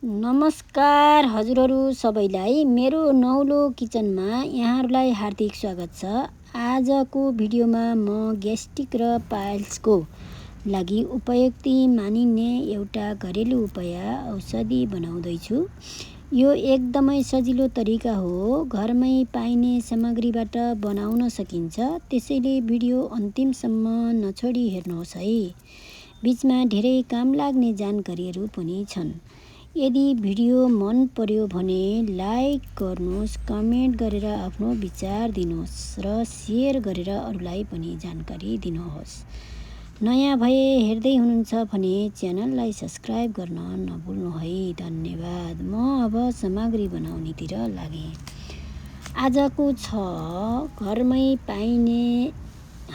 नमस्कार हजुरहरू सबैलाई मेरो नौलो किचनमा यहाँहरूलाई हार्दिक स्वागत छ। आजको भिडियोमा म ग्यास्ट्रिक र पाइल्सको लागि उपयुक्त मानिने एउटा घरेलु उपाय औषधि बनाउँदैछु। यो एकदमै सजिलो तरिका हो, घरमै पाइने सामग्रीबाट बनाउन सकिन्छ। त्यसैले भिडियो अन्तिमसम्म नछोडी हेर्नुहोस् है। बीचमा धेरै काम लाग्ने जानकारीहरू पनि छन्। यदि भिडियो मन पर्यो भने लाइक गर्नुहोस्, कमेन्ट गरेर आफ्नो विचार दिनुहोस् र सेयर गरेर अरूलाई पनि जानकारी दिनुहोस्। नयाँ भए हेर्दै हुनुहुन्छ भने च्यानललाई सब्स्क्राइब गर्न नभुल्नु है। धन्यवाद। म अब सामग्री बनाउनेतिर लागेँ। आजको छ घरमै पाइने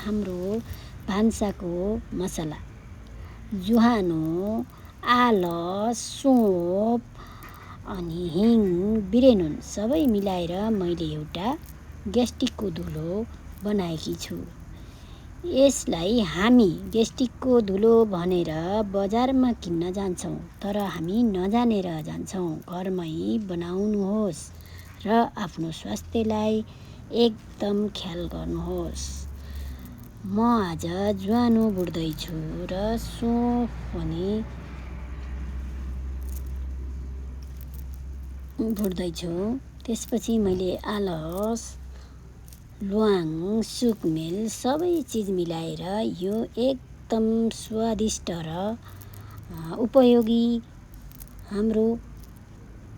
हाम्रो भान्साको मसला, जुहानो, आलस, सोप अनि हिङ, बिरेनुन सबै मिलाएर मैले एउटा ग्यास्ट्रिकको धुलो बनाएकी छु। यसलाई हामी ग्यास्ट्रिकको धुलो भनेर बजारमा किन्न जान्छौँ, तर हामी नजानेर जान्छौँ। घरमै बनाउनुहोस् र आफ्नो स्वास्थ्यलाई एकदम ख्याल गर्नुहोस्। म आज जुहानो भुट्दैछु र सोप पनि भुट्दैछु। त्यसपछि मैले आलस, ल्वाङ, सुकमेल सबै चिज मिलाएर यो एकदम स्वादिष्ट र उपयोगी हाम्रो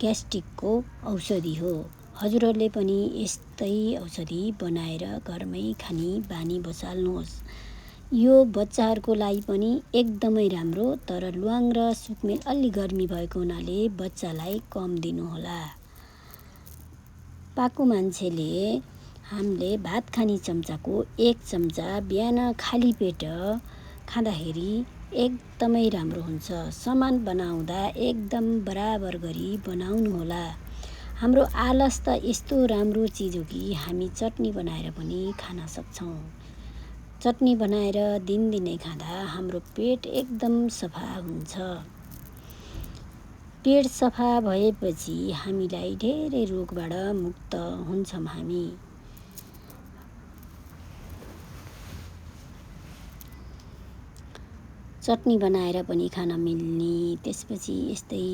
ग्यास्ट्रिकको औषधि हो। हजुरहरूले पनि यस्तै औषधि बनाएर घरमै खाने बानी बसाल्नुहोस्। यो बच्चाहरूको लागि पनि एकदमै राम्रो, तर ल्वाङ र सुकमेल अलि गर्मी भएको हुनाले बच्चालाई कम दिनुहोला। पाको मान्छेले हामीले भात खाने चम्चाको 1 चम्चा बिहान खाली पेट खाँदाखेरि एकदमै राम्रो हुन्छ। सामान बनाउँदा एकदम बराबर गरी बनाउनुहोला। हाम्रो आलस त यस्तो राम्रो चिज हो कि हामी चटनी बनाएर पनि खान सक्छौँ। चटनी बनाएर दिनदिनै खाँदा हाम्रो पेट एकदम सफा हुन्छ। पेट सफा भएपछि हामीलाई धेरै रोगबाट मुक्त हुन्छौँ। हामी चटनी बनाएर पनि खान मिल्ने, त्यसपछि यस्तै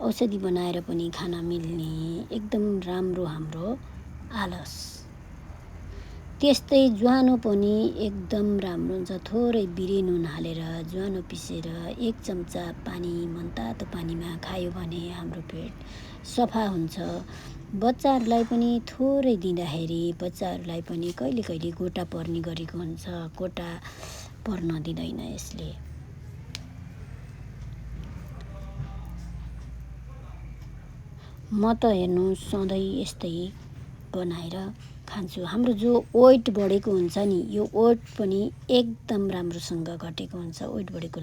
औषधि बनाएर पनि खान मिल्ने एकदम राम्रो हाम्रो आलस। त्यस्तै जुहानो पनि एकदम राम्रो हुन्छ। थोरै बिरेनुन हालेर जुहानो पिसेर 1 चम्चा पानी, मनतातो पानीमा खायो भने हाम्रो पेट सफा हुन्छ। बच्चाहरूलाई पनि थोरै दिँदाखेरि बच्चाहरूलाई पनि कहिले कहिले गोटा पर्ने गरेको हुन्छ। गोटा पर्न दिँदैन यसले। म त हेर्नु सधैँ यस्तै बनाएर खान्छु। हाम्रो जो वेट बढेको हुन्छ नि, यो वेट पनि एकदम राम्रोसँग घटेको हुन्छ। वेट बढेको